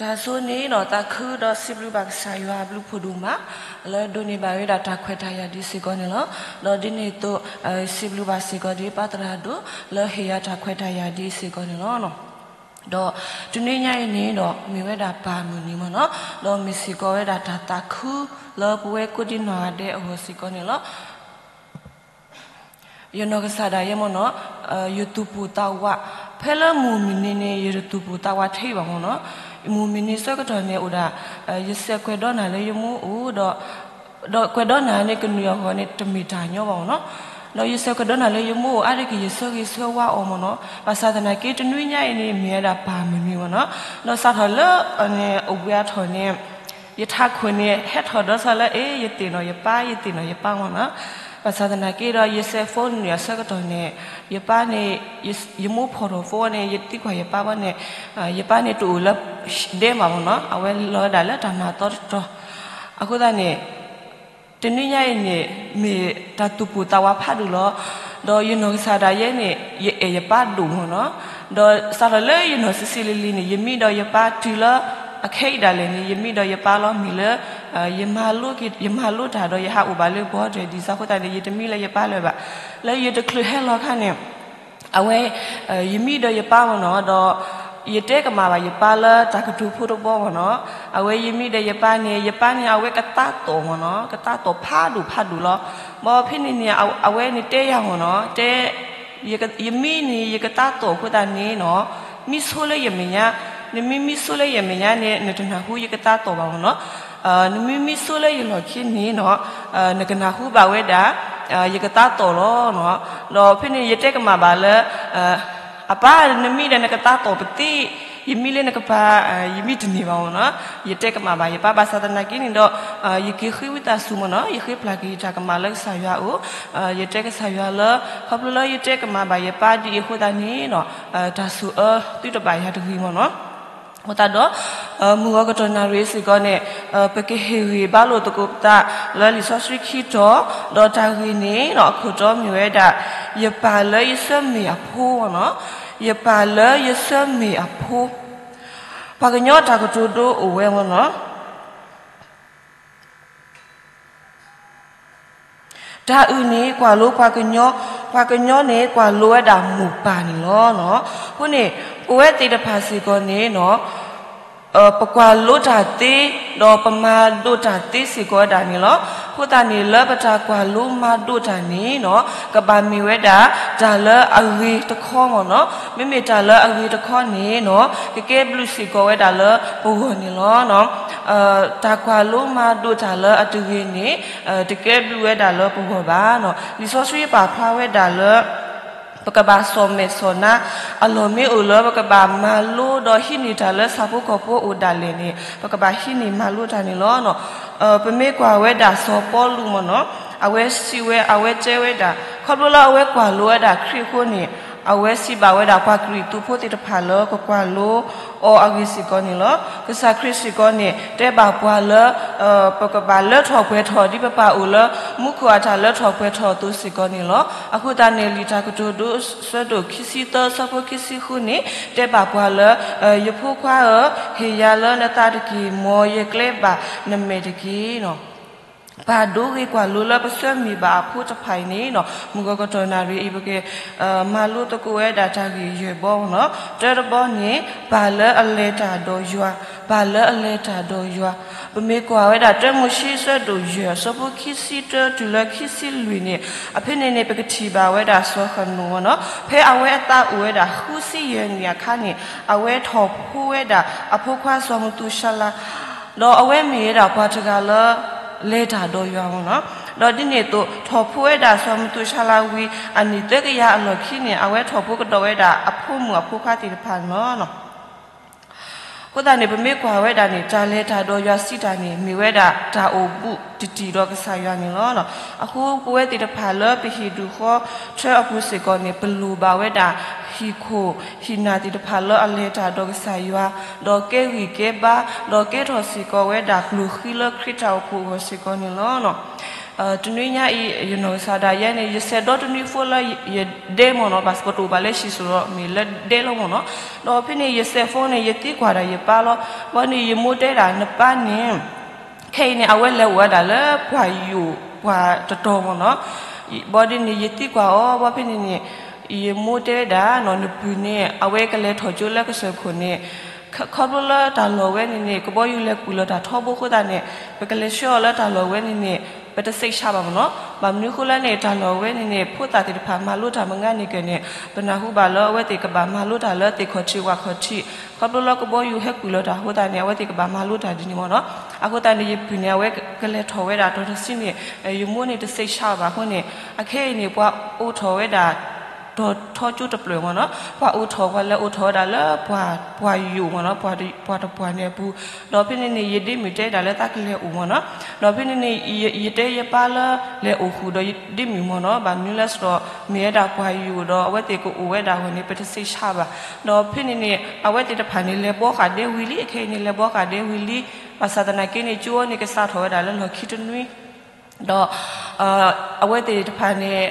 တၢ်ဆိန့ၣ်ဒီး သးခုဒီးစံးဘျုးဘၣ်ကစၢ်ယွၤအဘျုးဖးဒိၣ်မး လၢဒိးန့ၢ်ဘၣ်ဝဲဒၣ်တၢ်ခွဲးတၢ်ယာ်ဒ်စ့ၢ်ကီးန့ၣ်လီၤ. ဒီးဒ်န့ၣ်အသိး စံးဘျုးဘၣ်စ့ၢ်ကီးဒ်ပၢ်သရၣ်ဒိၣ် လၢဟ့ၣ်ယၤတၢ်ခွဲးတၢ်ယာ်ဒ်စ့ၢ်ကီးန့ၣ်လီၤ. ဒီးတနွံညါအံၤန့ၣ်ဒီး မ့ၢ်ဝဲဒၣ်ပၢ်မုၢ်နံၤမ့ၢ်နီၤ, ဒီးမ့ၢ်စ့ၢ်ကီးဝဲဒၣ်တၢ်သးခုလၢပဝဲကိးဒံနီၢ်ဂၤဒဲးအဂီၢ်စ့ၢ်ကီးန့ၣ်လီၤ. ယနီၢ်ကစၢ်ဒၣ်ယဲမ့ၢ်နီၤ, ယသူၣ်ပိၢ်သးဝး, ဖဲလၢမုၢ်မုၢ်နံၤန့ၣ် ယတသူၣ်ပိၢ်သးဝးထဲဘၣ်မ့ၢ်နီၤ. မုၢ်မုၢ်နံၤဆၢကတီၢ်န့ၣ်အိၣ်ဒၣ် ယစဲးကွဲးဒီးနၤလၢယမိၢ်အိၣ်ဒီး ဒီးကွဲးဒီးနၤန့ၣ် ကနုာ်အဂီၢ်န့ၣ် တမ့ၢ်တၢ်ညီဘၣ်မ့ၢ်နီၤ. ဒီးယစဲးကွဲးဒီးနၤလၢယမိၢ်အိၣ်အါတက့ၢ် ယဆၢဂ့ၤဆၢဝါအီၤမ့ၢ်နီၤ. ဘၣ်ဆၣ်သနာ်က့ တနွံညါအံၤန့ၣ် မ့ၢ်ဝဲဒၣ်ပၢ်မုၢ်နံၤမ့ၢ်နီၤ. ဒီးစးထီၣ်လၢအဝံၤအထီၣ်န့ၣ် ယထးခိၣ်န့ၣ် ဟဲထီၣ်ဒီးစၢလၢ အ့ ယသ့ၣ်နီၣ်ယပၢ် ယသ့ၣ်နီၣ်ယပၢ်မ့ၢ်နီၤ. ဘၣ်ဆၣ်သနာ်က့ဒီး ယစဲး phone နုာ်အဆၢကတီၢ်န့ၣ် ယပၢ်န့ၣ် ယမိၢ်ဖီၣ်ထီၣ် phone န့ၣ် ယသံကွၢ်ယပၢ်ဘၣ်န့ၣ် ယပၢ်န့ၣ်တအိၣ်လၢ ဒဲးဘၣ်မ့ၢ်နီၤ, အဝဲလီၤဝဲဒၣ်လၢတၢ်မၤသီတတီၤ. အဃိသတးန့ၣ် တနွံညါအံၤန့ၣ် မ့ၢ်တၢ်သူၣ်ပိၢ်သးဝးဖးဒိၣ်လီၤ. ဒီးယနီၢ်ကစၢ်ဒၣ်ယဲန့ၣ် ယအဲၣ်ယပၢ်ဒိၣ်မ့ၢ်နီၤ. ဒီးစးထီၣ်လၢယနီၢ်ဆံးဆံးလံၤလံၤန့ၣ် ယမံဒီးယပၢ်တုၤလၢ အခဲအံၤဒၣ်လဲာ်န့ၣ် ယမံဒီးယပၢ်လီၤ. မ့ၢ်လၢ ယမၤလိတၢ်ဒီးယဟးအိၣ်ဘၣ်လၢ border ဒ်စးအဃိသတးန့ၣ် ယတမံလၢယပၢ်လၢၤဘၣ်. လၢယတချုးဟဲလီၤအခါန့ၣ် အဝဲ ယမံဒီးယပၢ်မ့ၢ်နီၤ, ဒီးယတဲကမၣ်ဘၣ်ယပၢ်လၢတၢ်ကတိၤဖိတဘီမ့ၢ်နီၤ. အဝဲယမံဒီးယပၢ်န့ၣ် ယပၢ်န့ၣ် အဝဲကသးသိးမ့ၢ်နီၤ, ကသးသိးဖးဒိၣ်ဖးဒိၣ်လီၤ. ဘၣ်ဖဲန့ၣ်န့ၣ် အဝဲန့ၣ်တဲယၤမ့ၢ်နီၤ, တဲ ယမံန့ၣ် ယကသးသိးအဃိသတးန့ၣ်နီၤ, မံဆိလၢယမဲာ်ညါ, နမံမံဆိလၢယမဲာ်ညါန့ၣ် နတနၢ်ဟူယကသးသိးဘၣ်မ့ၢ်နီၤ. နမံမံဆိလၢယလီၢ်ခံန့ၣ်နီၤ, နကနၢ်ဟူဘၣ်ဝဲဒၣ် ယကသးသိးလီၤ. ဒီးဖဲန့ၣ်ယတဲကမၣ်ဘၣ်လၢ အပၢ် နမံဒီးနကသးသိးပသ့, ယမံလၢနကပၤ ယမံတန့ၢ်ဘၣ်မ့ၢ်နီၤ. ယတဲကမၣ်ဘၣ်ယပၢ် ဘၣ်ဆၣ်သနာ်က့န့ၣ်ဒီး ယက့ၤဃ့ဝံသးစူၤမ့ၢ်နီၤ, ယဃ့ပျၢ်က့ၤယတၢ်ကမၣ်လၢကစၢ်ယွၤအအိၣ်, ယတဲကစၢ်ယွၤလၢ ခီဖျိလၢယတဲကမၣ်ဘၣ်ယပၢ်ဒ်အံၤအဃိသတးန့ၣ်နီၤ, တၢ်ဆိၣ်အၢသုတဘၣ်ယၤတဂ့ၤမ့ၢ်နီၤ. အဃိသတးဒီး မုၢ်ဂီၤကတီၢ်နၣ်ရံၣ်စ့ၢ်ကီးန့ၣ် ပကဟ့ၣ်ဂံၢ်ဘါလိာ်သကိးပသးလၢလံာ်စီဆှံခံတီၤ, ဒီးတၢ်ဂ့ၢ်န့ၣ်နီၤ အခိၣ်တီမ့ၢ်ဝဲဒၣ် ယပၢ်လၢယဆၢမ့ၢ်အဖိနီၤ, ယပၢ်လၢယဆၢမ့ၢ်အဖိ, ပှၤကညီတၢ်ကတိၤဒိအိၣ်ဝဲမ့ၢ်နီၤ. တၢ်အုၣ်န့ၣ်ကွၢ်လိပှၤကညီ, ပှၤကညီန့ၣ် ကွၢ်လိဝဲဒၣ်မိၢ်ပၢ်န့ၣ်လီၤ. အဃိန့ၣ် ပဝဲသ့ၣ်တဖၣ်စ့ၢ်ကီးန့ၣ်နီၤ ပကွၢ်လိတၢ်သ့, ဒီးပမၤဒိးတၢ်သ့စ့ၢ်ကီးဝဲဒၣ်န့ၣ်လီၤ. အဃိသတးန့ၣ် လၢပတၢ်ကွၢ်လိမၤဒိးတၢ်န့ၣ်နီၤ ကဘၣ်မ့ၢ်ဝဲဒၣ် တၢ်လၢအဂ့ၤတခီမ့ၢ်နီၤ. မ့မ့ၢ်တၢ်လၢအဂ့ၤတခီန့ၣ်နီၤ ကကဲဘျုးစ့ၢ်ကီးဝဲဒၣ်လၢပဂီၢ်န့ၣ်လီၤ. တၢ်ကွၢ်လိမၤဒိးတၢ်လၢအတဂ့ၤန့ၣ် တကဲဘျုးဝဲဒၣ်လၢပဂီၢ်ဘၣ်နီၤ. လံာ်စီဆှံပာ်ဖျါဝဲဒၣ်လၢ ပကဘၣ်စီၣ်မဲာ်စီၣ်နါ, အလီၢ်မ့ၢ်အိၣ်လၢပကဘၣ်မၤလိဒီးဟံးန့ၢ်တၢ်လၢဆၣ်ဖိကီၢ်ဖိအိၣ်ဒၣ်လဲာ်န့ၣ် ပကဘၣ်ဟံးန့ၢ်မၤလိတၢ်န့ၣ်လီၤ. ပမ့ၢ်ကွၢ်ဝဲဒၣ်စီၤပီလူးမ့ၢ်နီၤ အဝဲစံးဝဲ အဝဲတဲဝဲဒၣ် ခီဖျိလၢအဝဲကွၢ်လိဝဲဒၣ်ခရံာ်အဃိန့ၣ် အဝဲစံးဘၣ်ဝဲဒၣ်ပှၤကရံၣ်သူးဖိသ့ၣ်တဖၣ်လၢကကွၢ်လိအီၤအဂ့ၢ်စ့ၢ်ကီးန့ၣ်လီၤ. ကစၢ်ခရံာ်စ့ၢ်ကီးန့ၣ် တဲဘၣ်ပှၤလၢ ပကဘၣ်လၢထီၣ်ပှဲၤထီၣ်ဒ်ပပၢ်အိၣ်လၢမူခိၣ်အတၢ်လၢထီၣ်ပှဲၤထီၣ်အသိးစ့ၢ်ကီးန့ၣ်လီၤ. အဃိသတးန့ၣ် လံာ်တၢ်ကတိၤဒိအဆၢဒိၣ်ခံဆံသၢအဆၢဖိခံဆံဃုန့ၣ် တဲဘၣ်ပှၤလၢ ယဖိခွါဧၢ, ဟ့ၣ်ယၤလၢနသးတက့ၢ်, မ်ယကျဲဘၣ်နမဲာ်တက့ၢ်. ပၢ်ဒိဂ့ၤကွၢ်လိလၢပဆၢမ့ၢ်ဘၣ်အဖိတဖၣ်အံၤန့ၣ်နီၤ မုၢ်ဂီၤကတီၢ်နၣ်ရံၣ်အံၤ ပကမၤလိသကိးဝဲဒၣ်တၢ်ဂ့ၢ်ယဲၢ်ဘီနီၤ. တၢတဘီန့ၣ် ပၢ်လၢအလဲၤတၢ်ဒီးယွၤ, ပၢ်လၢအလဲၤတၢ်ဒီးယွၤ. ပမ့ၢ်ကွၢ်ဝဲဒၣ်တၢမိၤၡ့အဆၢဒိၣ်ယဲၢ် အဆၢဖိခံဆံတၢတုၤလၢခံဆံလွံၢ်န့ၣ် အဖဲန့ၣ်န့ၣ် ပကထံၣ်ဘၣ်ဝဲဒၣ်စီၤဃနိၣ်နီၤ. ဖဲအဝဲအသးအိၣ်ဝဲဒၣ်ဃုဆံယဲၢ်နံၣ်အခါန့ၣ် အဝဲထီၣ်ဖိဝဲဒၣ်အဖိခွါစီၤမသူၤၡလၤ ဒီးအဝဲမ့ၢ်ဝဲဒၣ်ပှၤတဂၤလၢ လဲၤတၢ်ဒီးယွၤမ့ၢ်နီၤ. ဒီးဒ်န့ၣ်အသိး ထီၣ်ဖိဝဲဒၣ်စီၤမသူၤၡလၤဝံၤ အနံၣ်သၢကယၤအလီၢ်ခံန့ၣ် အဝဲထီၣ်ဖိကဒီးဝဲဒၣ်အဖိမုၣ်အဖိခွါသ့ၣ်တဖၣ်န့ၣ်လီၤ. အဃိသတးန့ၣ် ပမ့ၢ်ကွၢ်ဝဲဒၣ်န့ၣ် တၢ်လဲၤတၢ်ဒီးယွၤစံးတၢ်န့ၣ် မ့ၢ်ဝဲဒၣ်တၢ်အိၣ်ဘူးတံၢ်တံၢ်ဒီးကစၢ်ယွၤန့ၣ်လီၤ. အဃိပဝဲသ့ၣ်တဖၣ်လၢပဟံၣ်ဒူၣ်ဃီထၢအပူၤစ့ၢ်ကီးန့ၣ် ပလိၣ်ဘၣ်ဝဲဒၣ် ဟံၣ်ခိၣ်ဟံၣ်နၢ်သ့ၣ်တဖၣ်လၢအလဲၤတၢ်ဒီးကစၢ်ယွၤ, ဒီးကဲဂံၢ်ကဲဘါ, ဒီးကဲထီၣ်စ့ၢ်ကီးဝဲဒၣ်ကျိၣ်ဃံလၢခရံာ်တၢ်အိၣ်ဖှိၣ်အဂီၢ်စ့ၢ်ကီးန့ၣ်လီၤ. တနွံညါအံၤ ယနီၢ်ကစၢ်ဒၣ်ယဲန့ၣ် ယစဲးဒီတနွံဖိလၢယဒဲမ့ၢ်နီၤ, ဘၣ်ပတိာ်ဘၣ်လၢဟံၣ်စိၤဒီး မ့ၢ်လၢဒဲလီၤမ့ၢ်နီၤ. ဒီးဖဲန့ၣ် ယစဲးဖိန့ၣ် ယသံကွၢ်ဒၣ်ယပၢ်လီၤ. ဘၣ်န့ၣ် ယမိၢ်တဲဒၣ် နပၢ်န့ၣ် ခဲအံၤန့ၣ် အဝဲလဲၤအိၣ်ဝဲဒၣ်လၢပှၢ်ယိာ်ပှၢ်တတီၤမ့ၢ်နီၤ. ဘၣ်ဒ်န့ၣ် ယသံကွၢ်အီၤ, ဘၣ်ဖဲန့ၣ်န့ၣ် ယမိၢ်တဲဝဲဒၣ်နီၤ, နပုၢ်န့ၣ် အဝဲကလဲၤထီၣ်ကၠိလၢကစၢၢ်ခိၣ်န့ၣ် ခ- ခီဖျိလၢတၢ်လီၢ်ဝဲန့ၣ်န့ၣ် ကဘီယူၤလဲၤကွံာ်လီၤတၢ်ထီဘိအဃိသတးန့ၣ် ပကလဲၤဆှၢအီၤလၢတၢ်လီၢ်ဝဲန့ၣ်န့ၣ် ပတစိတ်ချဘၣ်မ့ၢ်နီၤ. ဘၣ်မနုၤအဃိလဲၣ်န့ၣ် တၢ်လီၢ်ဝဲန့ၣ်န့ၣ် ဖိသၣ်သ့ၣ်တဖၣ်မၤလိတၢ်မုၢ်နံၤန့ၣ်က့န့ၣ် ပနၢ်ဟူဘၣ်လၢအဝဲသ့ၣ်ကဘၣ်မၤလိတၢ်လၢသ့ၣ်ခီၣ်ထံးဝၣ်ခီၣ်ထံး, ခီဖျိလၢကဘီယူၤဟဲကွံာ်လီၤတၢ်အဃိသတးန့ၣ် အဝဲသ့ၣ်ကဘၣ်မၤလိတၢ်ဒ်န့ၣ်မ့ၢ်နီၤ. အဃိသတးန့ၣ် ယပုၢ်န့ၣ် အဝဲကလဲၤထီၣ်ဝဲဒၣ်တီၢ်တဆံန့ၣ် ယမိၢ်န့ၣ်တစိတ်ချဘၣ်အဃိန့ၣ် အခဲအံၤန့ၣ် ပှၤအိးထီၣ်ဝဲဒၣ် တီၤထီကၠိတဖျၢၣ်မ့ၢ်နီၤ, ပှၤအိးထီၣ် ပှၤလဲၤအိးထီၣ်ဝဲဒၣ်လၢပှၢ်- ပှၢ်ယိာ်မ့ၢ်နီၤ, ပှၢ်တ- ပှၢ်တပှၢ်န့ၣ်အပူၤ, ဒီးဖဲန့ၣ်န့ၣ် ယဒ့မုၣ်တဲဒၣ်လၢသးကလဲၤအိၣ်မ့ၢ်နီၤ, ဒီးဖဲန့ၣ်န့ၣ် ယ- ယတဲယပၢ်လၢ လဲၤအိၣ်ဃုာ်ဒီးယဒ့မုၣ်မ့ၢ်နီၤ, ဘၣ်မနုၤလဲၣ်စ့ၢ်ကီး မ့ၢ်ဝဲဒၣ်ပှၢ်ယိာ်ဒီး အဝဲသ့ၣ်ကအိၣ်ဝဲဒၣ်အဂီၢ်န့ၣ် ပတစိတ်ချဘၣ်, ဒီးဖဲန့ၣ်န့ၣ် အဝဲသ့ၣ်တဖၣ်န့ၣ် လဲၤဘီဃာ်ဒဲဝံၤလံ, အခဲအံၤန့ၣ် လဲၤဘီဃာ်ဒဲဝံၤလံ, ဘၣ်ဆၣ်သနာ်က့န့ၣ် ကၠိအီၤန့ၣ် ကစးထီၣ်ဝဲဒၣ်လၢလီၢ်ခံတနွံ ဒီး အဝဲသ့ၣ်တဖၣ်န့ၣ်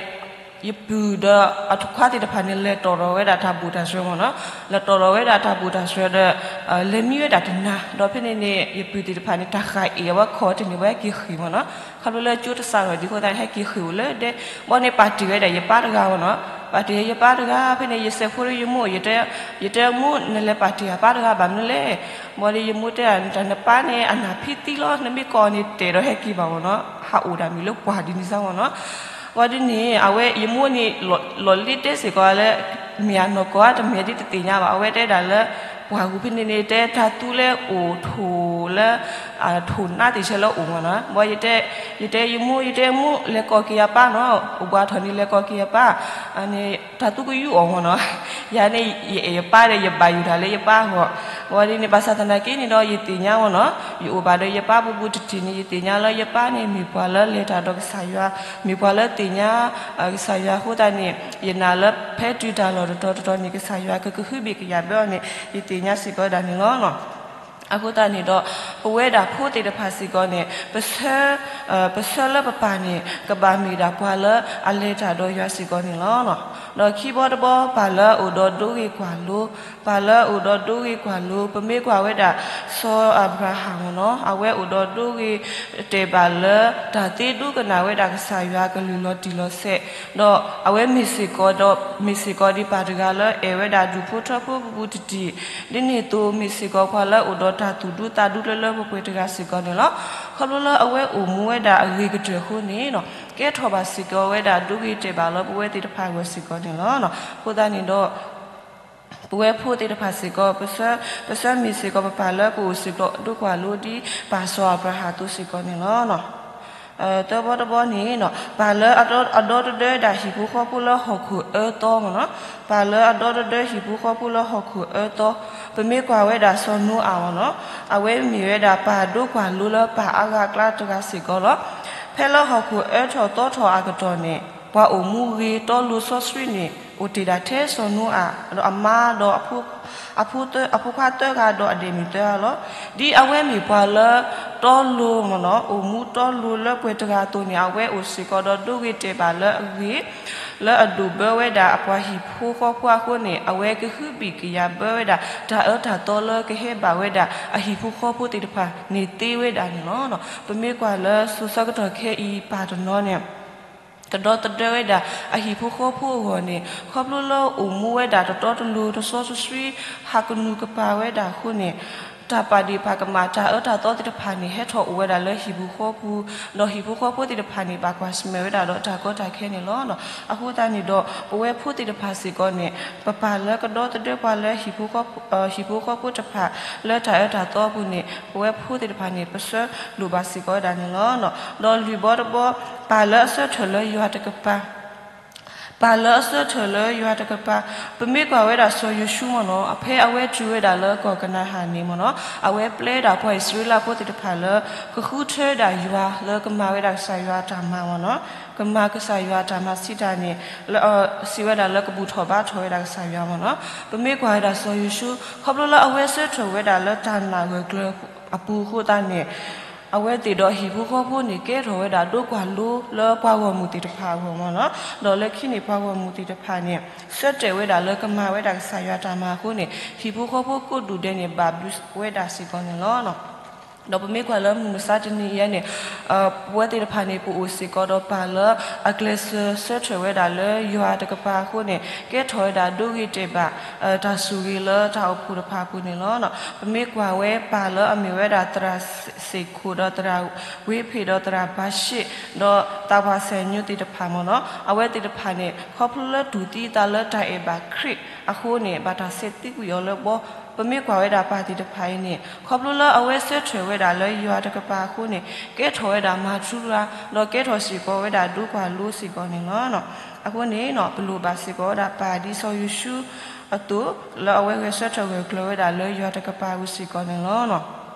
ယပုၢ်ဒီးအတခွါသ့ၣ်တဖၣ်န့ၣ် လဲၤတီၢ်ထီၣ်ဝဲဒၣ်တၢ်ဘူၣ်တၢ်စၢၤမ့ၢ်နီၤ, လဲၤတီၢ်ထီၣ်ဝဲဒၣ်တၢ်ဘူၣ်တၢ်စၢၤဒီး လဲၤမံဝဲဒၣ်တနၤ, ဒီးဖဲန့ၣ်န့ၣ် ယပုၢ်သ့ၣ်တဖၣ်န့ၣ် တၢ်ဃၣ်အ့ၣ်အဝဲခီၣ်တန့ၢ်ဝဲက့ၤဃ့ၢ်မ့ၢ်နီၤ, ခီဖျိလၢကၠိတစးထီၣ်ဒံးအဃိသတးန့ၣ် ဟဲက့ၤဃ့ၢ်အိၣ်လၢဒဲ, ဘၣ်န့ၣ်ပာ်တ့ၢ်ဝဲဒၣ်ယပၢ်တဂၤမ့ၢ်နီၤ, ပာ်တ့ၢ်ယပၢ်တဂၤ, ဖဲန့ၣ် ယစဲးဖိဒီးယမိၢ် ယတဲ ယတဲမိၢ် နလဲၤပာ်တ့ၢ်အပၢ်တဂၤဘၣ်မနုၤလဲၣ်, ဘၣ်ဒီးယမိၢ်တဲဒၣ် နတၢ်နပၢ်န့ၣ် အနၢ်ဖံးသံလီၤ, နမ့ၢ်ကိးန့ၣ် တဲာ်ဒီးဟဲက့ၤဘၣ်မ့ၢ်နီၤ, ဟးအိၣ်ဒၣ်မ့ၢ်လၢပှၢ်ဒ်န့ၣ်စ့ၢ်မ့ၢ်နီၤ, ဘၣ်ဒ်န့ၣ် အဝဲယမိၢ်န့ၣ် လီၤလ့တဲစ့ၢ်ကီးလၢ မ့ၢ်အနီၢ်ကီၢ်ဧါ တမ့ၢ်ဒ်တသ့ၣ်ညါဘၣ်, အဝဲတဲဒၣ်လၢ ပှၢ်ပူၤဖဲန့ၣ်န့ၣ် တဲတၢ်သူလၢအိၣ်ထိၣ်လၢ ထိၣ်နါသ့ၣ်ဆဲးလၢအိၣ်မ့ၢ်နီၤ, ဘၣ် ယတဲယမိၢ် ယတဲမိၢ် လဲၤကိးက့ၤယပၢ်နီၤ, အိၣ်ဘှးထီၣ်န့ၣ် လဲၤကိးက့ၤယပၢ်, န့ၣ် တၢ်သူကယူးအီၤမ့ၢ်နီၤ, ယၤန့ၣ် ယအဲၣ်ယပၢ်ဒီး ယဘၣ်ယိၣ်တၢ်လၢယပၢ်အဂီၢ်, ဘၣ်ဒ်န့ၣ် ဘၣ်ဆၣ်သနာ်က့န့ၣ်ဒီး ယသ့ၣ်ညါမ့ၢ်နီၤ, ယအိၣ်ဘၣ်ဒီးယပၢ်ဘူးဘူးတံၢ်တံၢ်န့ၣ် ယသ့ၣ်ညါလၢယပၢ်န့ၣ် မ့ၢ်ပှၤလၢလဲၤတၢ်ဒီးကစၢ်ယွၤ, မ့ၢ်ပှၤလၢသ့ၣ်ညါ ကစၢ်ယွၤအဃိသတးန့ၣ် ယနာ်လၢဖဲတုၤတၢ်လီၢ်တတီၤတတီၤန့ၣ် ကစၢ်ယွၤကကဟုဘံၣ်ကယာ်ဘၢအီၤန့ၣ် ယသ့ၣ်ညါစ့ၢ်ကီးဒၣ်န့ၣ်လီၤ. အဃိသတးန့ၣ်ဒီး ပဝဲဒၣ်ဖိသ့ၣ်တဖၣ်စ့ၢ်ကီးန့ၣ် ပဆၢ ပဆၢလၢပပၢ်န့ၣ် ကဘၣ်မ့ၢ်ဒၣ်ပှၤလၢအလဲၤတၢ်ဒီးယွၤစ့ၢ်ကီးန့ၣ်လီၤ. ဒီးခံဘီတဘီ ပၢ်လၢအအိၣ်ဒီးဒိဂ့ၤကွၢ်လိ, ပၢ်လၢအအိၣ်ဒီးဒိဂ့ၤကွၢ်လိ ပမ့ၢ်ကွၢ်ဝဲဒၣ် စီၤအၤဘြၤဟၣ်မ့ၢ်နီၤ အဝဲအိၣ်ဒီးဒိဂ့ၤတဲာ်ဘၣ်လၢ တၢ်သ့ဒိကနၣ်ဝဲဒၣ်ကစၢ်ယွၤကလုၢ်လီၤတံၢ်လီၤဆဲး, ဒီးအဝဲမ့ၢ်စ့ၢ်ကီးဒီး မ့ၢ်စ့ၢ်ကီးဒံးပၢ်တဂၤလၢအဲၣ်ဝဲဒၣ်ဒူၣ်ဖိထၢဖိဘူးဘူးတံၢ်တံၢ်, ဒ်န့ၣ်အသိး မ့ၢ်စ့ၢ်ကီးပှၤလၢအိၣ်ဒီးတၢ်သူၣ်ဒူသးဒူလၢလၢပှဲၤပှဲၤတဂၤစ့ၢ်ကီးန့ၣ်လီၤ. ခီဖျိလၢအဝဲအိၣ်မူဝဲဒၣ်အဂ့ၤကတၢၢ်အဃိန့ၣ် ကဲထီၣ်ဘၣ်စ့ၢ်ကီးဝဲဒၣ်ဒိဂ့ၤတဲာ်ဘၣ်လၢပဝဲသ့ၣ်တဖၣ်အဂီၢ်စ့ၢ်ကီးန့ၣ်လီၤ. အဃိသတးန့ၣ်ဒီး ပဝဲဖိသ့ၣ်တဖၣ်စ့ၢ်ကီး ပဆၢ ပဆၢမ့ၢ်စ့ၢ်ကီးပပၢ်လၢကအိၣ်စ့ၢ်ကီးဒိကွၢ်လိဒ်ပၢ်စီၤအၤဘြၤဟၣ်အသိးစ့ၢ်ကီးန့ၣ်လီၤ. သၢဘီတဘီန့ၣ် ပၢ်လၢအဒီ အဒီတဒၢဒၣ်ဟံၣ်ဖိဃီဖိလၢဟီၣ်ခိၣ်အၢသီမ့ၢ်နီၤ, ပၢ်လၢအဒီတဒၢဟံၣ်ဖိဃီဖိလၢဟီၣ်ခိၣ်အၢသီ, ပမ့ၢ်ကွၢ်ဝဲဒၣ်စီၤနိအၤမ့ၢ်နီၤ, အဝဲမ့ၢ်ဝဲဒၣ်ပၢ်ဒိကွၢ်လိလၢပၢ်အါဂၤအကျါတဂၤစ့ၢ်ကီးလီၤ. ဖဲလၢဟီၣ်ခိၣ်အၢထီၣ်သီထီၣ်အကတီၢ်န့ၣ် ပှၤအိၣ်မူဂ့ၤတီလိၤစီဆှံန့ၣ် အိၣ်တ့ၢ်ဒၣ်ထဲစီၤနိအၤ ဒီးအမါဒီး အဖိခွါသၢ အဖိခွါသၢဂၤဒီးအဒဲးမုၣ်သၢဂၤလီၤ. ဒ်အဝဲမ့ၢ်ပှၤလၢတီလိၤမ့ၢ်နီၤ, အိၣ်မူတီလိၤလၢပှဲၤတဂၤအသိးန့ၣ် အဝဲအိၣ်စ့ၢ်ကီးဒီးဒိဂ့ၤတဲာ်ဘၣ်လၢအဂ့ၤ လၢအဒိၣ်ဘၢဝဲဒၣ်အပှၤဟံၣ်ဖိဃီဖိအဃိန့ၣ် အဝဲကဟုဘံၣ်ကယာ်ဘၢဝဲဒၣ် တၢ်အၢတၢ်သီလၢကဟဲဘၣ်ဝဲဒၣ်အဟံၣ်ဖိဃီဖိသ့ၣ်တဖၣ်န့ၣ်သ့ဝဲဒၣ်န့ၣ်လီၤ. ပမ့ၢ်ကွၢ်လၢစိၤဆၢကတီၢ်ခဲအံၤပၢ်တနီၤန့ၣ် ကဒီသဒၢဝဲဒၣ်အဟံၣ်ဖိဃီဖိအဂီၢ်န့ၣ် ခီဖျိလၢအိၣ်မူဝဲဒၣ်တတီတလိၤတစီတဆှံ ဟးကနူၤကပၤဝဲဒၣ်အဃိန့ၣ် တၢ်ပာ်ဒ့ၣ်ပာ်ကမၣ်တၢ်အၢတၢ်သီသ့ၣ်တဖၣ်န့ၣ် ဟဲထီၣ်အိၣ်ဝဲဒၣ်လၢဟံၣ်ပူၤဃီပူၤ, ဒီးဟံၣ်ဖိဃီဖိသ့ၣ်တဖၣ်န့ၣ် ဘၣ်ကွၢ်ဆၢၣ်မဲာ်ဝဲဒၣ်ဒီးတၢ်ကီတၢ်ခဲန့ၣ်လီၤ. အဃိသတးန့ၣ်ဒီး ပဝဲဖိသ့ၣ်တဖၣ်စ့ၢ်ကီးန့ၣ် ပပၢ်လၢကဒီသဒၢပှၤလၢ ဟံၣ်ဖိဃီဖိတဖၣ် လၢတၢ်အၢတၢ်သီအပူၤန့ၣ် ပဝဲဖိသ့ၣ်တဖၣ်န့ၣ် ပဆၢလိၣ်ဘၣ်စ့ၢ်ကီးဝဲဒၣ်န့ၣ်လီၤ. ဒီးလွံၢ်ဘီတဘီ ပၢ်လၢအဆၢထၢၣ်လၢယွၤတကပၤ ပၢ်လၢအဆၢထၢၣ်လၢယွၤတကပၤ, ပမ့ၢ်ကွၢ်ဝဲဒၣ်စီၤယိၤၡူမ့ၢ်နီၤ, ဖဲအဝဲတုၤဝဲဒၣ်လၢကီၢ်ကနၤဧၣ်န့ၣ်မ့ၢ်နီၤ, အဝဲပျဲဒၣ်ပှၤအံၣ်စရ့လးဖိသ့ၣ်တဖၣ်လၢ ကဃုထၢဒၣ်ယွၤလၢကမၤဝဲဒၣ်ကစၢ်ယွၤအတၢ်မၤမ့ၢ်နီၤ, ကမၤကစၢ်ယွၤအတၢ်မၤစံးတၢ်န့ၣ် လၢအစံးဝဲဒၣ်လၢကဘူၣ်ထီၣ်ဘါထီၣ်ဝဲဒၣ်ကစၢ်ယွၤမ့ၢ်နီၤ. ပမ့ၢ်ကွၢ်ဝဲဒၣ်စီၤယိၤၡူ ခီဖျိလၢအဝဲဆၢထၢၣ်ဝဲဒၣ်လၢတၢ်နာ်ဂၢၢ်ကျၢၤအပူၤအဃိသတးန့ၣ် အဝဲသ့ၣ်ဒီးဟံၣ်ဖိဃီဖိန့ၣ် ကဲထီၣ်ဝဲဒၣ်ဒိကွၢ်လိလၢပှၤဂီၢ်မုၢ်သ့ၣ်တဖၣ်အဂီၢ်မ့ၢ်နီၤ, ဒီးလၢခံန့ၣ်ပှၤဂီၢ်မုၢ်သ့ၣ်တဖၣ်န့ၣ် ဆၢတဲာ်ဝဲဒၣ်လၢကမၤဝဲဒၣ်ကစၢ်ယွၤတၢ်မၤအဃိန့ၣ် ဟံၣ်ဖိဃီဖိကိးဒူၣ်ဒဲးန့ၣ် ဘၣ်ဘျုးဝဲဒၣ်စ့ၢ်ကီးန့ၣ်လီၤ. ဒီးပမ့ၢ်ကွၢ်လၢမုၢ်မဆါတနံၤအံၤန့ၣ် ပဝဲသ့ၣ်တဖၣ်န့ၣ် ပအိၣ်စ့ၢ်ကီးဒီးပၢ်လၢအကျဲးစၢးဆၢထၢၣ်ဝဲဒၣ်လၢယွၤတကပၤအဃိန့ၣ် ကဲထီၣ်ဝဲဒၣ်ဒိဂ့ၤတဲာ်ဘၣ် တၢ်ဆိၣ်ဂ့ၤလၢတၢ်အိၣ်ဖှိၣ်တဖၣ်အပူၤန့ၣ်လီၤ. ပမ့ၢ်ကွၢ်ဝဲပၢ်လၢအမ့ၢ်ဝဲဒၣ်သရၣ်စ့ၣ်ခိၣ်ဒီးသရၣ်ဝ့ဖ့ၣ်ဒီးသရၣ်ဘၤၡ့ၣ် ဒီးသးပှၢ်စဲၣ်ညိသ့ၣ်တဖၣ်မ့ၢ်နီၤ, အဝဲသ့ၣ်တဖၣ်န့ၣ် ခီဖျိလၢတူၢ်သံအသးလၢတၢ်အဲၣ်ဘၣ်ခရံာ်အဃိန့ၣ် ဘၣ်တၢ်ဆဲးသံကွံာ်အီၤလၢဘီ, ပမ့ၢ်ကွၢ်ဝဲဒၣ်ပၢ်သ့ၣ်တဖၣ်အံၤန့ၣ် ခီဖျိလၢအဝဲဆၢထၢၣ်ဝဲဒၣ်လၢယွၤတကပၤအဃိန့ၣ် ကဲထီၣ်ဝဲဒၣ်မၤထူရၤ ဒီးကဲထီၣ်စ့ၢ်ကီးဝဲဒၣ်ဒိကွၢ်လိစ့ၢ်ကီးန့ၣ်လီၤ. အဃိန့ၣ် ပလိၣ်ဘၣ်စ့ၢ်ကီးဝဲဒၣ်ပၢ်ဒ်စီၤယိၤၡူအသိး လၢအဝဲဂဲၤဆၢထၢၣ်ဂၢၢ်ကျၢၤဝဲဒၣ်လၢယွၤတကပၤအပူၤစ့ၢ်ကီးန့ၣ်လီၤ.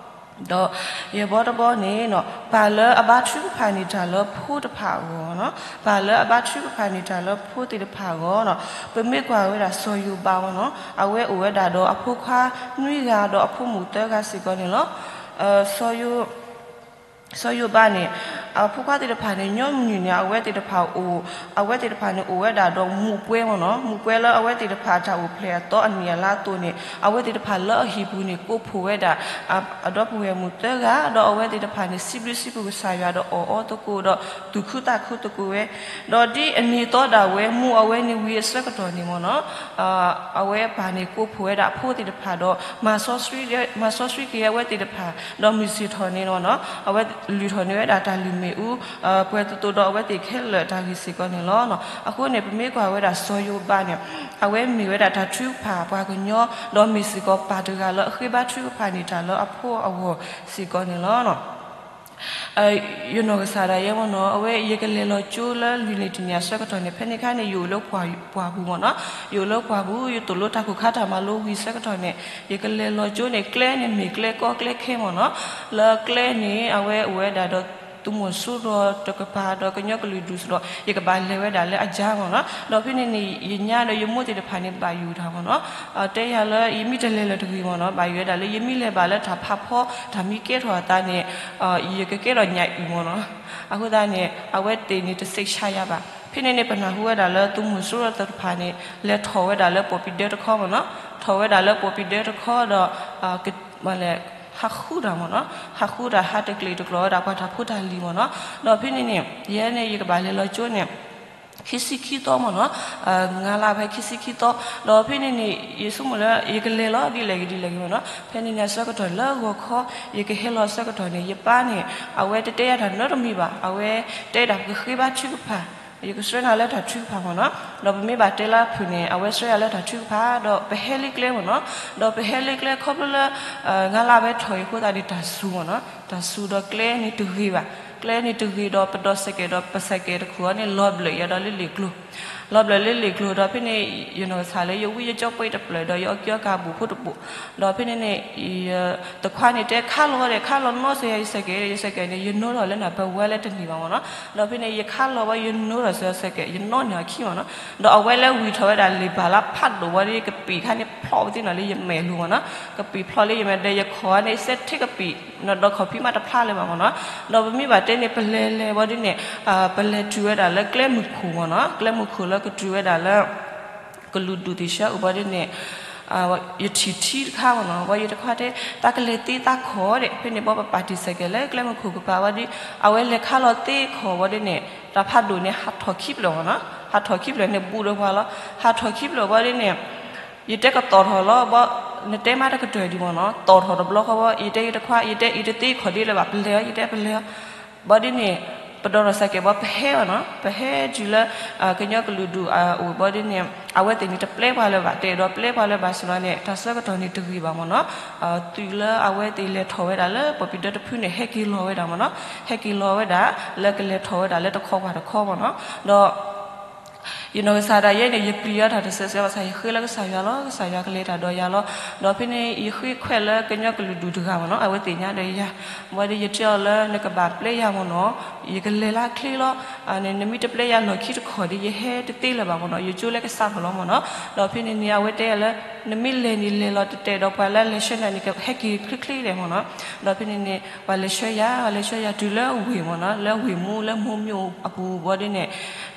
ဒီးယဲၢ်ဘီတဘီန့ၣ် ပၢ်လၢအဘါထုကဖၣ်န့ၢ်တၢ်လၢဖိတဖၣ်အဂီၢ်, ပၢ်လၢအဘါထုကဖၣ်န့ၢ်တၢ်လၢဖိသ့ၣ်တဖၣ်အဂီၢ်, ပမ့ၢ်ကွၢ်ဝဲဒၣ်စီၤယိၤဘးမ့ၢ်နီၤ, အဝဲအိၣ်ဝဲဒၣ်ဒီးအဖိခွါနွံဂၤဒီးအဖိမုၣ်သၢဂၤစ့ၢ်ကီးန့ၣ်လီၤ. စီၤယိၤဘးန့ၣ် အဖိခွါသ့ၣ်တဖၣ်န့ၣ် ညီနုၢ်န့ၣ် အဝဲသ့ၣ်တဖၣ်အိၣ်, အဝဲသ့ၣ်တဖၣ်န့ၣ်အိၣ်ဝဲဒၣ်ဒီးမူးပွဲမ့ၢ်နီၤ, မူးပွဲလၢအဝဲသ့ၣ်တဖၣ်အတၢ်အိၣ်ဖျဲၣ်အသီအနံၣ်အလါအသိးန့ၣ် အဝဲသ့ၣ်တဖၣ်လၢအဟံၣ်ပူၤန့ၣ် ကိးဖှိၣ်ဝဲဒၣ် အဒီပုၢ်ဝဲၢ်မုၣ်သၢဂၤ ဒီးအဝဲသ့ၣ်တဖၣ်န့ၣ် စံးဘျုးစံးဖှိၣ်ကစၢ်ယွၤဒီးအီၣ်အီသကိးဒီး သူၣ်ခုသးခုသကိးဝဲ, ဒီးဒ်အနံၤသီဒၣ်ဝဲ မူးအဝဲန့ၣ်ဝံၤအဆၢကတီၢ်န့ၣ်မ့ၢ်နီၤ အဝဲပၢ်န့ၣ် ကိးဖှိၣ်ဝဲဒၣ်အဖိသ့ၣ်တဖၣ်ဒီး မၤစီဆှံက့ၤအဝဲသ့ၣ်တဖၣ်, ဒီးမုၢ်ဆ့ၣ်ထီၣ်န့ၣ်မ့ၢ်နီၤ အဝဲလုၢ်ထီၣ်န့ၢ်ဝဲဒၣ်တၢ်လုၢ်မ့ၣ်အူ ပှဲၤသိးသိးဒီးအဝဲသ့ၣ်ခဲလၢာ်တၢ်ဂ့ၢ်စ့ၢ်ကီးန့ၣ်လီၤ. အဃိန့ၣ် ပမ့ၢ်ကွၢ်ဝဲဒၣ်စီၤယိၤဘးန့ၣ် အဝဲမ့ၢ်ဝဲဒၣ်တၢ်ထုကဖၣ်ပှၤကညီ ဒီးမ့ၢ်စ့ၢ်ကီးပၢ်တဂၤလၢအဃ့ဘါထုကဖၣ်န့ၢ်တၢ်လၢအဖိအဂီၢ်စ့ၢ်ကီးန့ၣ်လီၤ. ယနီၢ်ကစၢ်ဒၣ်ယဲမ့ၢ်နီၤ အဝဲယကလဲၤလီၤကၠိလၢလွံၢ်နံၣ်တနံၣ်အဆၢကတီၢ်န့ၣ် ဖဲန့ၣ်အခါန့ၣ် ယအိၣ်လၢပှၢ်ပူၤမ့ၢ်နီၤ, ယအိၣ်လၢပှၢ်ပူၤ ယသိၣ်လိတၢ်ခိၣ်ခါတၢ်မၤလိဝံၤဆၢကတီၢ်န့ၣ် ယကလဲၤလီၤကၠိန့ၣ် ကျဲန့ၣ်မ့ၢ်ကျဲကီကျဲခဲမ့ၢ်နီၤ, လၢကျဲန့ၣ် အဝဲအိၣ်ဝဲဒၣ်ဒီး သုးမီၤစိရိၤတကပၤဒီးကညီကလုာ်ဒူၣ်စ့ၢ်ဒီး ယကဘၣ်လဲၤဝဲဒၣ်လၢအကါမ့ၢ်နီၤ, ဒီးဖဲန့ၣ်န့ၣ် ယညါဒီးယမိၢ်သ့ၣ်တဖၣ်န့ၣ် ဘၣ်ယိၣ်တၢ်မ့ၢ်နီၤ, တဲယၤလၢယမ့ၢ်တလဲၤလၢၤတဂ့ၤမ့ၢ်နီၤ, ဘၣ်ယိၣ်ဝဲဒၣ်လၢယမ့ၢ်လဲၤဘၣ်လၢတၢ်ဖးဖီ တၢ်မ့ၢ်ကဲထီၣ်အသးန့ၣ် ယကကဲထီၣ်ညၣ်အုၣ်မ့ၢ်နီၤ, အဃိသတးန့ၣ် အဝဲသ့ၣ်န့ၣ်တစံးဆါယၤဘၣ်. ဖဲန့ၣ်န့ၣ် ပနၢ်ဟူဝဲဒၣ်လၢသုးမီၤစိရိၤသ့ၣ်တဖၣ်န့ၣ် လဲၤထီၣ်ဝဲဒၣ်လၢပီၣ်ပံၤဒၢတခီမ့ၢ်နီၤ, ထီၣ်ဝဲဒၣ်လၢပီၣ်ပံၤဒၢတခီဒီး ဟးဃုတၢ်မ့ၢ်နီၤ, ဟးဃုတၢ် ဟးတကျံးတကျိၤဝဲဒၣ်ပှၤတၢ်ဖိတၢ်လံၤမ့ၢ်နီၤ, ဒီးဖဲန့ၣ်န့ၣ် ယဲန့ၣ် ယကဘၣ်လဲၤလီၤကၠိန့ၣ် ခံဆံခံသီမ့ၢ်နီၤ, ငါးလါဖဲခံဆံခံသီ, ဒီးဖဲန့ၣ်န့ၣ် ယဆိကမိၣ်လၢ ယကလဲၤလီၤဒ်လဲၣ်ဂ့ၤဒ်လဲၣ်ဂ့ၤမ့ၢ်နီၤ, ဖဲန့ၣ်န့ၣ်အဆၢကတီၢ်လၢဂီၤခီ ယကဟဲလီၤအဆၢကတီၢ်န့ၣ် ယပၢ်န့ၣ် အဝဲတတဲယၤတၢ်နီတမံၤဘၣ်, အဝဲတဲဒၣ်ပကဃ့ဘါထုကဖၣ်, ယကဆှၢနၤလၢတၢ်ထုကဖၣ်မ့ၢ်နီၤ, ဒီးပမ့ၢ်ဘၣ်တဲလၢဖုၣ်န့ၣ် အဝဲဆှၢယၤလၢတၢ်ထုကဖၣ် ဒီးပဟဲလၢကျဲမ့ၢ်နီၤ, ဒီးပဟဲလၢကျဲခီဖျိလၢ ငါးလါဖဲထီၣ်အံၤအဃိသတးန့ၣ် တၢ်စူၤမ့ၢ်နီၤ, တၢ်စူၤဒီးကျဲန့ၣ်တဂ့ၤဘၣ်, ကျဲန့ၣ်တဂ့ၤဒီးပဒိးစဲးကဲးဒီးပစဲးကဲးတခူၣ်အီၤန့ၣ် လီၤဘျၢၣ်ယၤဒီးလၢလ့ၣ်ကျိၤ လီၤဘျၢၣ်လၢလ့ၣ်ကျိၤဒီးဖဲန့ၣ် ယနီၢ်ကစၢ်လၢယဝံယကၠီပှဲၤတဖျၢၣ်ဒီးယအီၣ်ကၠီကၤဘူးဖိတဘိး, ဒီးဖဲန့ၣ်န့ၣ် တခွါန့ၣ်တဲခါလီၤဒီး ခါလီၤနီၢ်စၢၤယၤယစဲးကဲး ယစဲးကဲးန့ၣ် ယနိထီၣ်လၢနၢ်ပၢၢ်ဝဲလၢတန့ၢ်ဘၣ်မ့ၢ်နီၤ, ဒီးဖဲန့ၣ် ယခါလီၤဝဲယနိထီၣ်စၢၤယစဲးကဲး ယနီၣ်န့ၢ်အခံမ့ၢ်နီၤ, ဒီးအဝဲလၢဝံၤထီၣ်ဝဲဒၣ်လံာ်ဘၣ်လၢဖးဒိၣ်ဝဲဒီး ကပံာ်ခါန့ၣ်ဖျိးဝဲသ့ၣ်နီၤလၢယမဲာ်လိၤမ့ၢ်နီၤ, ကပံာ်ဖျိးလၢယမဲာ်ဒီးယခိၣ်န့ၣ် စဲးထ့ကပံာ် ဒီးခီၣ်ဖံးမးတဖျါလၢၤဘၣ်မ့ၢ်နီၤ, ဒီးပမ့ၢ်ဘၣ်တဲန့ၣ် ပလဲၤလဲၤဝဲဒ်န့ၣ် ပလဲၤတုၤဝဲဒၣ်လၢကျဲမုၢ်ခိၣ်မ့ၢ်နီၤ, ကျဲမုၢ်ခိၣ်လၢကတုၤဝဲဒၣ်လၢ ကလုာ်ဒူၣ်သ့ၣ်ဆၢအံၤဘၣ်ဒ်န့ၣ် ယထံၣ်ထံတခါမ့ၢ်နီၤ, ဘၣ်ယတခွါတဲ သးကလဲၤသ့သးခီၣ်ဒီး ဖဲန့ၣ်ဘၣ်ပပာ်တံၢ်စဲးကဲး လၢကျဲမုၢ်ခိၣ်ကပၤဘၣ်ဒ် အဝဲလဲၤခါလီၤသ့ခီၣ်ဘၣ်ဒ်န့ၣ် တၢ်ဖးဒိၣ်န့ၣ် ဟးထီၣ်ခံဖျၢၣ်မ့ၢ်နီၤ, ဟးထီၣ်ခံဖျၢၣ်န့ၣ် ဘူးဒီးပှၤလီၤ, ဟးထီၣ်ခံဖျၢၣ်ဘၣ်ဒ်န့ၣ် ယတဲကတီၤထီၣ်လီၤ, ဘၣ်နတဲမးတကတၢၢ်ဒံးမ့ၢ်နီၤ, တီၤထီၣ်တဘျီဃီဘၣ် ယတဲယတခွါ ယတဲအံၤတသ့ခီၣ်ဒ်လၢၤဘၣ် ပလဲၤအီၤ ယတဲပလဲၤအီၤ ဘၣ်ဒ်န့ၣ် ပဒိးထီၣ်စဲးကဲးဘၣ် ပဟဲဘၣ်နီၤ, ပဟဲတုၤလၢ ကညီကလုာ်ဒူၣ်အအိၣ်ဘၣ်ဒ်န့ၣ် အဝဲသ့ၣ်န့ၣ်တပျဲပှၤလၢၤဘၣ်, တအဲၣ်ဒိးပျဲပှၤလၢၤဘၣ်စ့ၢ်ကီးန့ၣ် တၢ်ဆၢကတီၢ်န့ၣ်တဂ့ၤဘၣ်မ့ၢ်နီၤ, တုၤလၢအဝဲသ့ၣ်လဲၤထီၣ်ဝဲဒၣ်လၢပီၣ်ပံၤဒၢတဖုန့ၣ် ဟဲက့ၤလီၤဝဲဒၣ်မ့ၢ်နီၤ, ဟဲက့ၤလီၤဝဲဒၣ် လၢကလဲၤထီၣ်ဝဲဒၣ်လၢတခီပၤတခီမ့ၢ်နီၤ, ဒီး ယနီၢ်ကစၢ်ဒၣ်ယဲန့ၣ် ယပျံၤအီၤတၢ်တစဲးစဲးဘၣ်ဆၣ် ယဃ့လၢကစၢ်ယွၤလီၤ, ကစၢ်ယွၤကလဲၤတၢ်ဒီးယၤလီၤ, ဒီးဖဲန့ၣ် ယဃ့ခွဲးလၢကညီကလုာ်ဒူၣ်တဂၤမ့ၢ်နီၤ, အဝဲသ့ၣ်ညါဒီးယၤ, ဘၣ်ဒီးယတဲအီၤလၢနကဘၣ်ပျဲယၤမ့ၢ်နီၤ, ယကလဲၤလၢချ့လီၤ, နမ့ၢ်တပျဲယၤလီၢ်ခံတခီၣ်ဒီး ယဟဲတသ့လၢၤဘၣ်မ့ၢ်နီၤ, ယကၠိလၢကစးထီၣ်လီၤမ့ၢ်နီၤ, ဒီးဖဲန့ၣ်န့ၣ် အဝဲတဲယၤလၢ နမ့ၢ်လဲၤန့ၣ် လဲၤလီၤတဲာ်တဲာ်ဒီးပှၤလၢအလဲၤဆှၢနၤန့ၣ် ကဟဲက့ၤချ့ချ့ဒဲးမ့ၢ်နီၤ. ဒီးဖဲန့ၣ်န့ၣ် ပှၤလဲၤဆှၢယၤ လဲၤဆှၢယၤတုၤလၢဝ့ၢ်မ့ၢ်နီၤ, လၢဝ့ၢ်မူလၢမိၢ်မျိာ်အပူၤဘီဒ်န့ၣ်,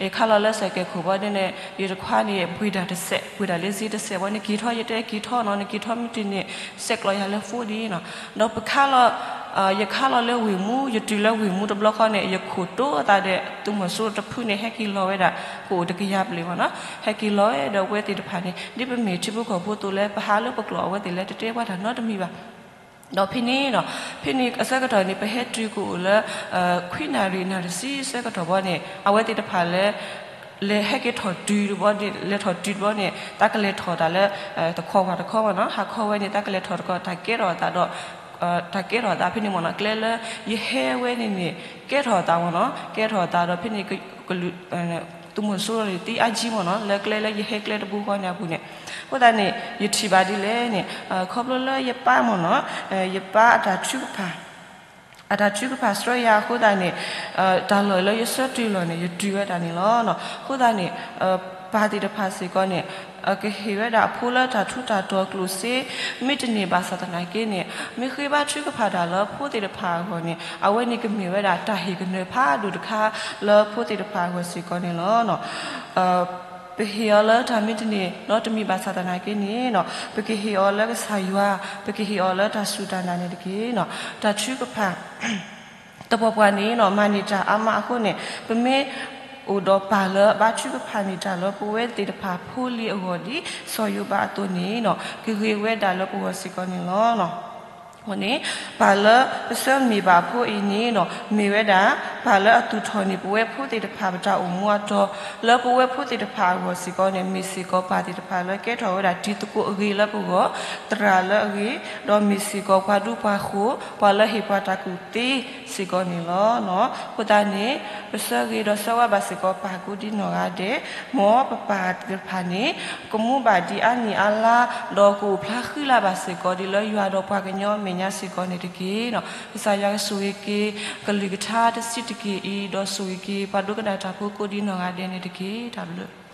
ယခါလီၤလၢစဲးကဲးခိၣ်ဘီဒ်န့ၣ် ယတခွါန့ၣ် ပှ့ၤတၢ်တစဲး, ပှ့ၤတၢ်လၢစ့တစဲးဘီန့ၣ် က့ၤထီၣ် ယတဲက့ၤထီၣ်နီၤ, နက့ၤထီၣ်မ့ၢ်တုၤန့ၣ် ဆဲးကျိးယၤလၢဖိဒ်နီၤ. ဒီးပခါလီၤ ယခါလီၤလၢဝ့ၢ်မူ, ယတုၤလၢဝ့ၢ်မူတဘျီဃီန့ၣ် ယခိၣ်တိသးဒီး သုးမီၤစိရိၤတဖုန့ၣ် ဟဲက့ၤလီၤဝဲဒၣ် ကအိၣ်တကယၤပျ့ၤမ့ၢ်နီၤ, ဟဲက့ၤလီၤဝဲဒီးအဝဲသ့ၣ်တဖၣ်န့ၣ် ဒ်ပမ့ၢ်ထံဖိကီၢ်ဖိအသိးလၢ ပဟးလၢပကျိာ်အဝဲသ့ၣ်လၢတတဲပှၤတၢ်နီတမံၤဘၣ်. ဒီးဖဲန့ၣ်နီၤ, ဖဲန့ၣ်အဆၢကတီၢ်န့ၣ် ပဟဲတုၤကအိၣ်လၢ ခွံနၣ်ရံၣ်နၣ်တဆံဆၢကတီၢ်ဘီန့ၣ် အဝဲသ့ၣ်တဖၣ်လၢ လဲၤဟဲက့ၤထီၣ်တုၤတဘီန့ၣ် လဲၤထီၣ်တုၤတဘီန့ၣ် တၢ်ကလဲၤထီၣ်တၢ်လၢ တခီပၤတခီမ့ၢ်နီၤ, ဟးခီဝဲန့ၣ် တၢ်ကလဲၤထီၣ်တခီ တၢ်ကဲထီၣ်အသးဒီး တၢ်ကဲထီၣ်အသးဖဲန့ၣ်မ့ၢ်နီၤ, ကျဲလၢယဟဲဝဲန့ၣ်န့ၣ် ကဲထီၣ်အသးမ့ၢ်နီၤ, ကဲထီၣ်အသးဒီးဖဲန့ၣ် ကလုာ် သုးမီၤစိရိၤန့ၣ် သံအါကံမ့ၢ်နီၤ, လၢကျဲလၢယဟဲကျဲတဘိဃီန့ၣ်အပူၤန့ၣ်, အဃိသတးန့ၣ် ယထံၣ်ဘၣ်ဒ်လဲၣ်န့ၣ် ခီဖျိလၢယပၢ်မ့ၢ်နီၤ, ယပၢ်အတၢ်ထုကဖၣ် အတၢ်ထုကဖၣ်ဆှၢယၤအဃိသတးန့ၣ် တၢ်လီၢ်လၢယဆၢတုၤလီၤန့ၣ် ယတုၤဝဲဒၣ်န့ၣ်လီၤ. အဃိသတးန့ၣ် ပၢ်သ့ၣ်တဖၣ်စ့ၢ်ကီးန့ၣ် ကဟ့ၣ်ဝဲဒၣ်အဖိလၢတၢ်ထူးတၢ်တီၤကျိၣ်စ့ မ့တမ့ၢ်ဘၣ်ဆၣ်သနာ်က့န့ၣ် မ့ၢ်ဃ့ဘါထုကဖၣ်တၢ်လၢဖိသ့ၣ်တဖၣ်အဂီၢ်န့ၣ် အဝဲန့ၣ်ကမ့ၢ်ဝဲဒၣ်တၢ်ဟ့ၣ်ကနၢၤဖးဒိၣ်တခါလၢဖိသ့ၣ်တဖၣ်အဂီၢ်စ့ၢ်ကီးန့ၣ်လီၤ. ပဟ့ၣ်အီၤလၢတၢ်မ့တမ့ၢ်နီတမံၤဘၣ်ဆၣ်သနာ်က့န့ၣ် ပကဟ့ၣ်အီၤလၢကစၢ်ယွၤ, ပကဟ့ၣ်အီၤလၢတၢ်စူၢ်တၢ်နာ်န့ၣ်တက့ၢ်. တၢ်ထုကဖၣ် တပှၤပှၤန့ၣ် မၤန့ၢ်တၢ်အါမးအဃိန့ၣ် ပမ့ၢ်အိၣ်ဒီးပၢ်လၢအဘါထုကဖၣ်န့ၢ်တၢ်လၢပဝဲသ့ၣ်တဖၣ်ဖိလံၤအဂီၢ်ဒ်စီၤယိၤဘးအသိးန့ၣ် ကဂ့ၤဝဲဒၣ်လၢပဂီၢ်စ့ၢ်ကီးန့ၣ်လီၤ. အဃိန့ၣ် ပၢ်လၢပဆၢမ့ၢ်ဘၣ်အဖိအံၤန့ၣ် မ့ၢ်ဝဲဒၣ် ပၢ်လၢအသူၣ်ထီၣ်န့ၢ်ပဝဲဖိသ့ၣ်တဖၣ်ပတၢ်အိၣ်မူအတီၤ လၢပဝဲဖိသ့ၣ်တဖၣ်အဂီၢ်စ့ၢ်ကီးန့ၣ် မ့ၢ်စ့ၢ်ကီးပၢ်သ့ၣ်တဖၣ်လၢကဲထီၣ်ဝဲဒၣ်တံၤသကိးအဂ့ၤလၢပဂီၢ်, သရၣ်လၢအဂ့ၤ, ဒီးမ့ၢ်စ့ၢ်ကီးပှၤဒူပှၤယိၤ, ပှၤလၢဟ့ၣ်ပှၤတၢ်ကူၣ်သ့စ့ၢ်ကီးန့ၣ်လီၤ. အဃိသတးန့ၣ် ပဆၢဂ့ၤဒီးဆၢဝါဘၣ်စ့ၢ်ကီးပၢ်ကိးဒ်နီၢ်ဂၤဒဲး, မ်ပပၢ်သ့ၣ်တဖၣ်န့ၣ် ကမူဘၣ်ဒံးအါနံၣ်အါလါ, ဒီးကအိၣ်ဖျါဃံလၤဘၣ်စ့ၢ်ကီးဒ်လၢယွၤဒီးပှၤကညီအမဲာ်ညါစ့ၢ်ကီးန့ၣ်တက့ၢ်. ကစၢ်ယွၤကဆိၣ်ဂ့ၤက့ၤ ကလုၢ်ကထါတဆံးတက့ၢ်အံၤ, ဒီးဆိၣ်ဂ့ၤက့ၤပှၤဒိကနၣ်တၢ်ဖိကိးဒ်နီၢ်ဂၤဒဲးန့ၣ်တက့ၢ်. တၢ်ဘျုး